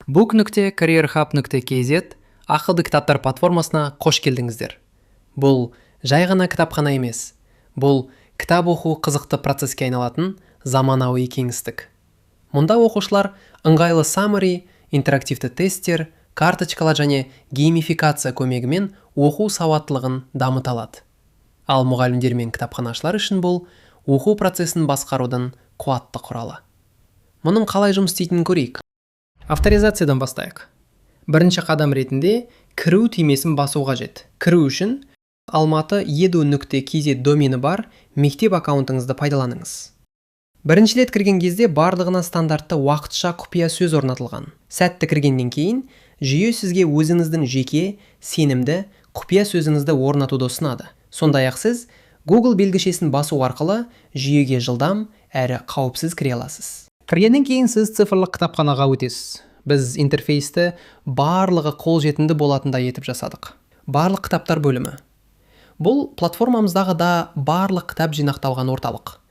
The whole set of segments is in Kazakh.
book.careerhub.kz ақылды кітаптар платформасына қош келдіңіздер. Бұл жай ғана кітапхана емес, бұл кітап оқу қызықты процеске айналатын заманауи кеңістік. Мұнда оқушылар ыңғайлы summary, интерактивті тесттер, карточкалар және геймификация көмегімен оқу сауаттылығын дамыта алады. Ал мұғалімдер мен кітапханашылар үшін бұл оқу процесін басқарудың қуатты құралы. Мұның қалай жұмыс істейтінін көрейік. Авторизациядан бастайық. Бірінші қадам ретінде кіру түймесін басу қажет. Кіру үшін almaty.edu.kz домені бар мектеп аккаунтыңызды пайдаланыңыз. Бірінші рет кірген кезде барлығына стандартты уақытша құпия сөз орнатылған. Сәтті кіргеннен кейін жүйе сізге өзіңіздің жеке, сенімді құпия сөзіңізді орнатуды ұсынады. Сондай-ақ сіз Google белгішесін басу арқылы жүйеге жылдам әрі қауіпсіз кіре аласыз. Кіргеннен кейін сіз цифрлық кітапханаға өтесіз. Біз интерфейсті барлығы қолжетімді болатындай етіп жасадық. Барлық кітаптар бөлімі. Бұл платформамыздағы да барлық кітап жинақталған орталық.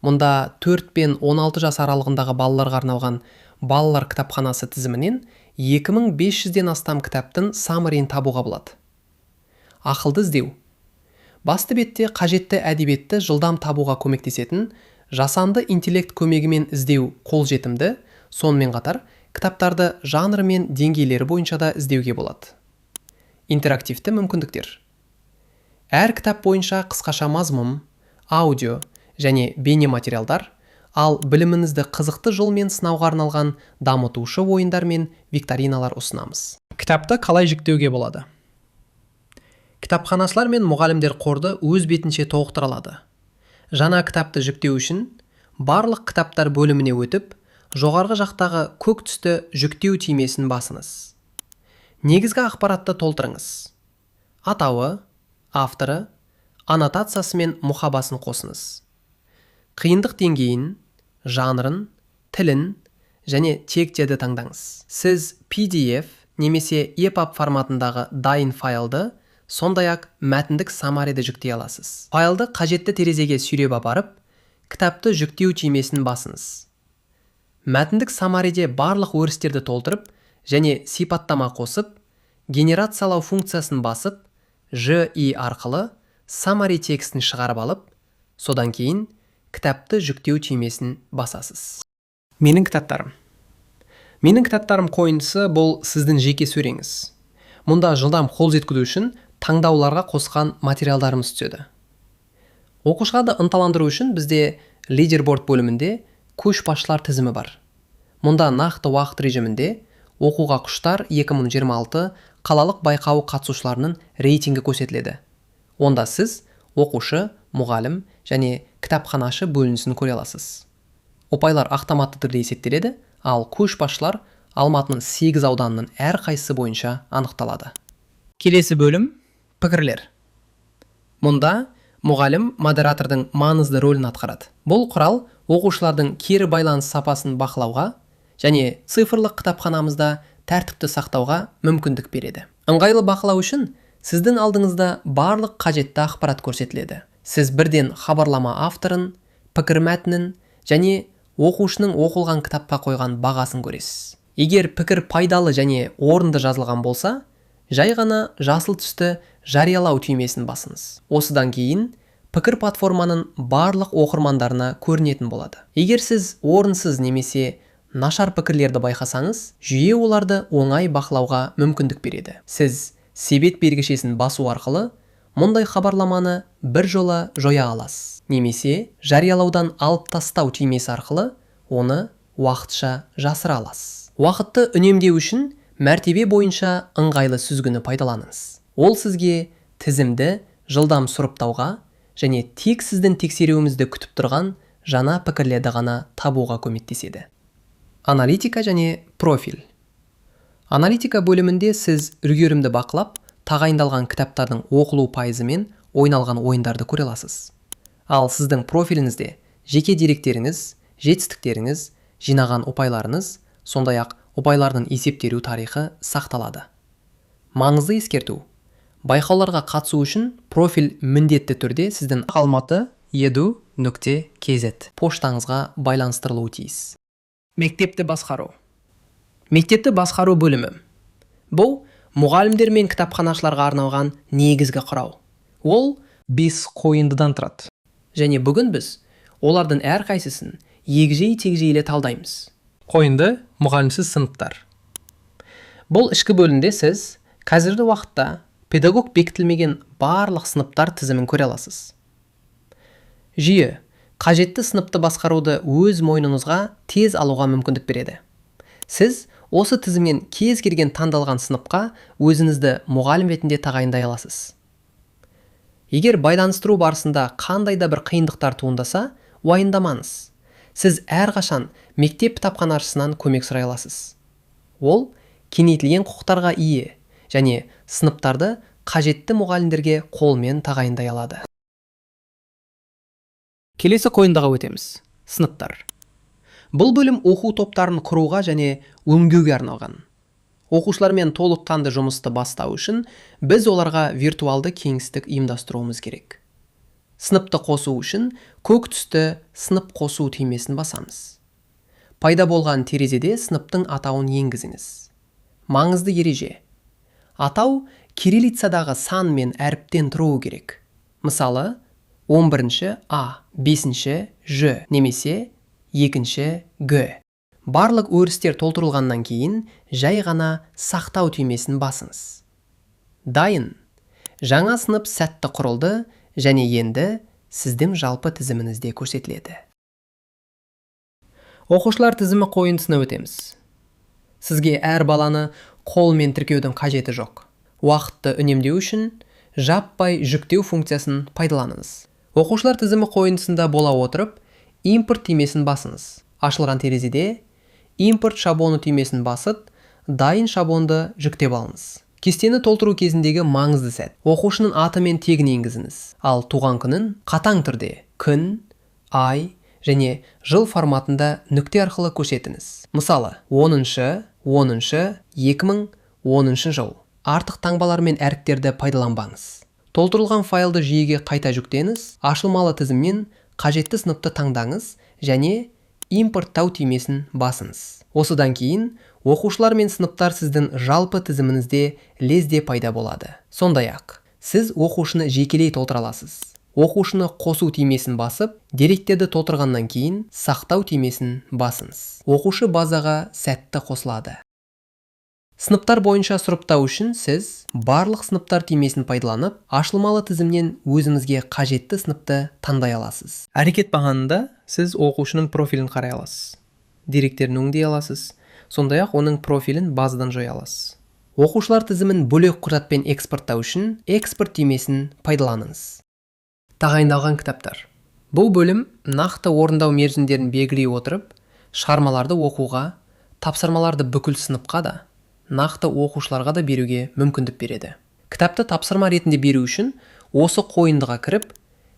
Мұнда 4 пен 16 жас аралығындағы балаларға арналған балалар кітапханасы тізімінен 2500-ден астам кітаптың summary-ін табуға болады. Ақылды іздеу. Басты бетте қажетті әдебиетті жылдам табуға көмектесетін жасанды интеллект көмегімен іздеу қолжетімді, сонымен қатар кітаптарды жанры мен деңгейлері бойынша да іздеуге болады. Интерактивті мүмкіндіктер. Әр кітап бойынша қысқаша мазмұн, аудио және бейне материалдар, ал біліміңізді қызықты жолмен сынауға арналған дамытушы ойындар мен викториналар ұсынамыз. Кітапты қалай жүктеуге болады? Кітапханашылар мен мұғалімдер қорды өз бетінше толықтыра алады. Жаңа кітапты жүктеу үшін барлық кітаптар бөліміне өтіп, жоғарғы жақтағы көк түсті жүктеу түймесін басыңыз. Негізгі ақпаратты толтырыңыз. Атауы, авторы, аннотациясы мен мұқабасын қосыңыз. Қиындық деңгейін, жанрын, тілін және тектерді таңдаңыз. Сіз PDF немесе EPUB форматындағы дайын файлды, сондай-ақ мәтіндік summary-ді жүктей аласыз. Файлды қажетті терезеге сүйреп апарып, кітапты жүктеу түймесін басыңыз. Мәтіндік summary-де барлық өрістерді толтырып және сипаттама қосып, генерациялау функциясын басып, ЖИ арқылы summary текстін шығарып алып, содан кейін кітапты жүктеу түймесін басасыз. Менің кітаптарым. Менің кітаптарым қойындысы — бұл сіздің жеке сөреңіз. Мұнда жылдам қол жеткізу үшін таңдауларға қосқан материалдарымыз түседі. Оқушыларды ынталандыру үшін бізде лидерборд бөлімінде көшбасшылар тізімі бар. Мұнда нақты уақыт режимінде оқуға құштар 2026 қалалық байқауы қатысушыларының рейтингі көрсетіледі. Онда сіз оқушы, мұғалім және кітапханашы бөлінісін көре аласыз. Ұпайлар автоматты түрде есептеледі, ал көшбасшылар Алматының 8 ауданының әрқайсысы бойынша анықталады. Келесі бөлім — пікірлер. Мұнда мұғалім модератордың маңызды рөлін атқарады. Бұл құрал оқушылардың кері байланыс сапасын бақылауға және цифрлық кітапханамызда тәртіпті сақтауға мүмкіндік береді. Ыңғайлы бақылау үшін сіздің алдыңызда барлық қажетті ақпарат көрсетіледі. Сіз бірден хабарлама авторын, пікір мәтінін және оқушының оқылған кітапқа қойған бағасын көресіз. Егер пікір пайдалы және орынды жазылған болса, жай ғана жасыл түсті жариялау түймесін басыңыз. Осыдан кейін пікір платформаның барлық оқырмандарына көрінетін болады. Егер сіз орынсыз немесе нашар пікірлерді байқасаңыз, жүйе оларды оңай бақылауға мүмкіндік береді. Сіз себет белгішесін басу арқылы мұндай хабарламаны бір жола жоя аласыз немесе жариялаудан алып тастау түймесі арқылы оны уақытша жасыра аласыз. Уақытты үнемдеу үшін мәртебе бойынша ыңғайлы сүзгіні пайдаланыңыз. Ол сізге тізімді жылдам сұрыптауға және тек сіздің тексеруіңізді күтіп тұрған жаңа пікірлерді ғана табуға көмектеседі. Аналитика және профиль. Аналитика бөлімінде сіз үлгерімді бақылап, тағайындалған кітаптардың оқылу пайызы мен ойналған ойындарды көре аласыз. Ал сіздің профиліңізде жеке деректеріңіз, жетістіктеріңіз, жинаған ұпайларыңыз, сондай-ақ ұпайлардың есептелу тарихы сақталады. Маңызды ескерту: байқауларға қатысу үшін профиль міндетті түрде сіздің almaty.edu.kz поштаңызға байланыстырылуы тиіс. Мектепті басқару. Мектепті басқару бөлімі. Бұл мұғалімдер мен кітапханашыларға арналған негізгі құрал. Ол 5 қойындыдан тұрады. Және бүгін біз олардың әрқайсысын егжей-тегжейлі талдаймыз. Қойынды мұғалімсіз сыныптар. Бұл ішкі бөлімде сіз қазіргі уақытта педагог бекітілмеген барлық сыныптар тізімін көре аласыз. Жүйе қажетті сыныпты басқаруды өз мойныңызға тез алуға мүмкіндік береді. Сіз осы тізімнен кез келген таңдалған сыныпқа өзіңізді мұғалім ретінде тағайындай аласыз. Егер байланыстыру барысында қандай да бір қиындықтар туындаса, уайымдамаңыз. Сіз әрқашан мектеп кітапханашысынан көмек сұрай аласыз. Ол кеңейтілген құқықтарға ие және сыныптарды қажетті мұғалімдерге қолмен тағайындай алады. Келесі қойындыға өтеміз. Сыныптар. Бұл бөлім оқу топтарын құруға және өңдеуге арналған. Оқушылармен толыққанды жұмысты бастау үшін біз оларға виртуалды кеңістік ұйымдастыруымыз керек. Сыныпты қосу үшін көк түсті сынып қосу түймесін басамыз. Пайда болған терезеде сыныптың атауын енгізіңіз. Маңызды ереже. Атау кириллицадағы сан мен әріптен тұруы керек. Мысалы, 11 А, 5 Ж немесе 2 Г. Барлық өрістер толтырылғаннан кейін жай ғана сақтау түймесін басыңыз. Дайын. Жаңа сынып сәтті құрылды және енді сіздің жалпы тізіміңізде көрсетіледі. Оқушылар тізімі қойындысына өтеміз. Сізге әр баланы қолмен тіркеудің қажеті жоқ. Уақытты үнемдеу үшін жаппай жүктеу функциясын пайдаланыңыз. Оқушылар тізімі қойындысында бола отырып, импорт түймесін басыңыз. Ашылған терезеде импорт шаблоны түймесін басып, дайын шаблонды жүктеп алыңыз. Кестені толтыру кезіндегі маңызды сәт. Оқушының аты мен тегін енгізіңіз. Ал туған күнін қатаң түрде күн, ай және жыл форматында нүкте арқылы көрсетіңіз. Мысалы, 10-шы, 10-шы, 2010 жыл. Артық таңбалар мен әріптерді пайдаланбаңыз. Толтырылған файлды жүйеге қайта жүктеңіз, ашылмалы тізімнен қажетті сыныпты таңдаңыз және импорттау түймесін басыңыз. Осыдан кейін оқушылар мен сыныптар сіздің жалпы тізіміңізде лезде пайда болады. Сондай-ақ, сіз оқушыны жекелей толтыра аласыз. Оқушыны қосу түймесін басып, деректерді толтырғаннан кейін сақтау түймесін басыңыз. Оқушы базаға сәтті қосылады. Сыныптар бойынша сұрыптау үшін сіз барлық сыныптар түймесін пайдаланып, ашылмалы тізімнен өзіңізге қажетті сыныпты таңдай аласыз. Әрекет бағанында сіз оқушының профилін қарай аласыз. Деректерін өңдей аласыз, сондай-ақ оның профилін базадан жоя аласыз. Оқушылар тізімін бөлек құжатпен экспорттау үшін экспорт түймесін пайдаланыңыз. Тағайындалған кітаптар. Бұл бөлім нақты орындау мерзімдерін белгілей отырып, шығармаларды оқуға, тапсырмаларды бүкіл сыныпқа да, нақты оқушыларға да беруге мүмкіндік береді. Кітапты тапсырма ретінде беру үшін осы қойындыға кіріп,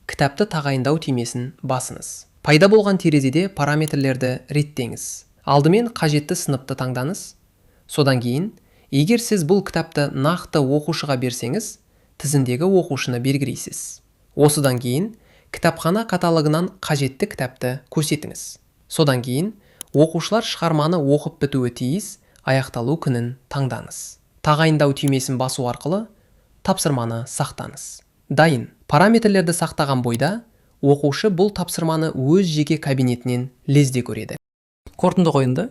кітапты тағайындау түймесін басыңыз. Пайда болған терезеде параметрлерді реттеңіз. Алдымен қажетті сыныпты таңдаңыз. Содан кейін, егер сіз бұл кітапты нақты оқушыға берсеңіз, тізімдегі оқушыны белгілейсіз. Осыдан кейін кітапхана каталогынан қажетті кітапты көрсетіңіз. Содан кейін оқушылар шығарманы оқып бітуі тиіс аяқталу күнін таңдаңыз. Тағайындау түймесін басу арқылы тапсырманы сақтаңыз. Дайын. Параметрлерді сақтаған бойда оқушы бұл тапсырманы өз жеке кабинетінен лезде көреді. Қорытынды қойынды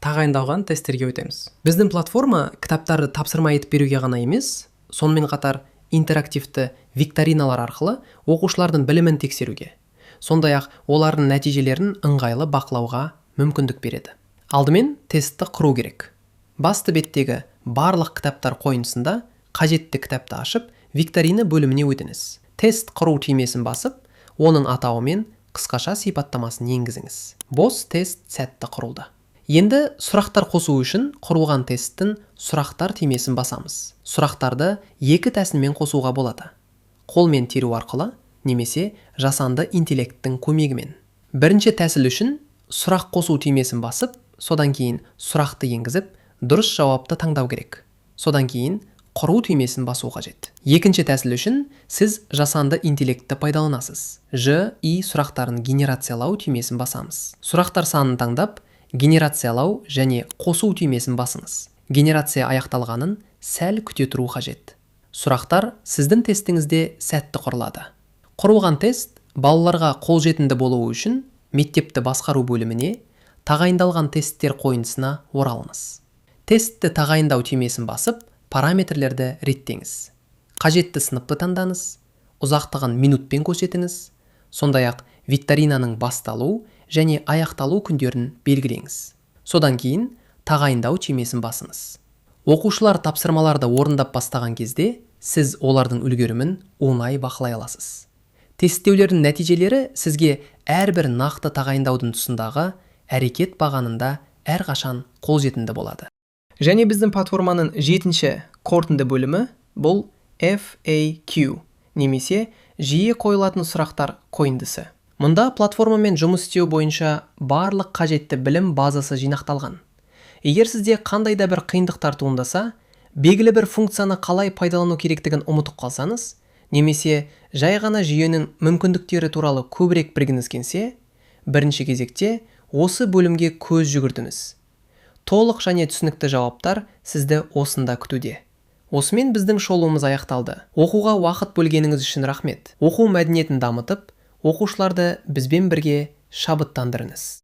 тағайындалған тесттерге өтеміз. Біздің платформа кітаптарды тапсырма етіп беруге ғана емес, сонымен қатар интерактивті викториналар арқылы оқушылардың білімін тексеруге, сондай-ақ олардың нәтижелерін ыңғайлы бақылауға мүмкіндік береді. Алдымен тестті құру керек. Басты беттегі барлық кітаптар қойындысында қажетті кітапты ашып, викторина бөліміне өтіңіз. Тест құру түймесін басып, оның атауы мен қысқаша сипаттамасын енгізіңіз. Бос тест сәтті құрылды. Енді сұрақтар қосу үшін құрылған тесттің сұрақтар түймесін басамыз. Сұрақтарды екі тәсілмен қосуға болады. Қолмен теру арқылы немесе жасанды интеллекттің көмегімен. Бірінші тәсіл үшін сұрақ қосу түймесін басып, содан кейін сұрақты енгізіп, дұрыс жауапты таңдау керек. Содан кейін құру түймесін басу қажет. Екінші тәсіл үшін сіз жасанды интеллектті пайдаланасыз. Ж, И сұрақтарын генерациялау түймесін басамыз. Сұрақтар санын таңдап, Генерациялау және қосу түймесін басыңыз. Генерация аяқталғанын сәл күте тұру қажет. Сұрақтар сіздің тестіңізде сәтті құрылады. Құрылған тест балаларға қолжетімді болуы үшін мектепті басқару бөліміне, тағайындалған тесттер қойындысына оралыңыз. Тестті тағайындау түймесін басып, параметрлерді реттеңіз. Қажетті сыныпты таңдаңыз, ұзақтығын минутпен көрсетіңіз, сондай-ақ викторинаның басталу және аяқталу күндерін белгілеңіз. Содан кейін тағайындау түймесін басыңыз. Оқушылар тапсырмаларды орындап бастаған кезде сіз олардың үлгерімін оңай бақылай аласыз. Тесттеулердің нәтижелері сізге әрбір нақты тағайындаудың тұсындағы әрекет бағанында әрқашан қолжетімді болады. Және біздің платформаның жетінші, қорытынды бөлімі бұл FAQ немесе жиі қойылатын сұрақтар қойындысы. Мұнда платформамен жұмыс істеу бойынша барлық қажетті білім базасы жинақталған. Егер сізде қандай да бір қиындықтар туындаса, белгілі бір функцияны қалай пайдалану керектігін ұмытып қалсаңыз немесе жай ғана жүйенің мүмкіндіктері туралы көбірек білгіңіз келсе, бірінші кезекте осы бөлімге көз жүгіртіңіз. Толық және түсінікті жауаптар сізді осында күтуде. Осымен біздің шолуымыз аяқталды. Оқуға уақыт бөлгеніңіз үшін рахмет. Оқу мәдениетін дамытып, оқушыларды бізбен бірге шабыттандырыңыз.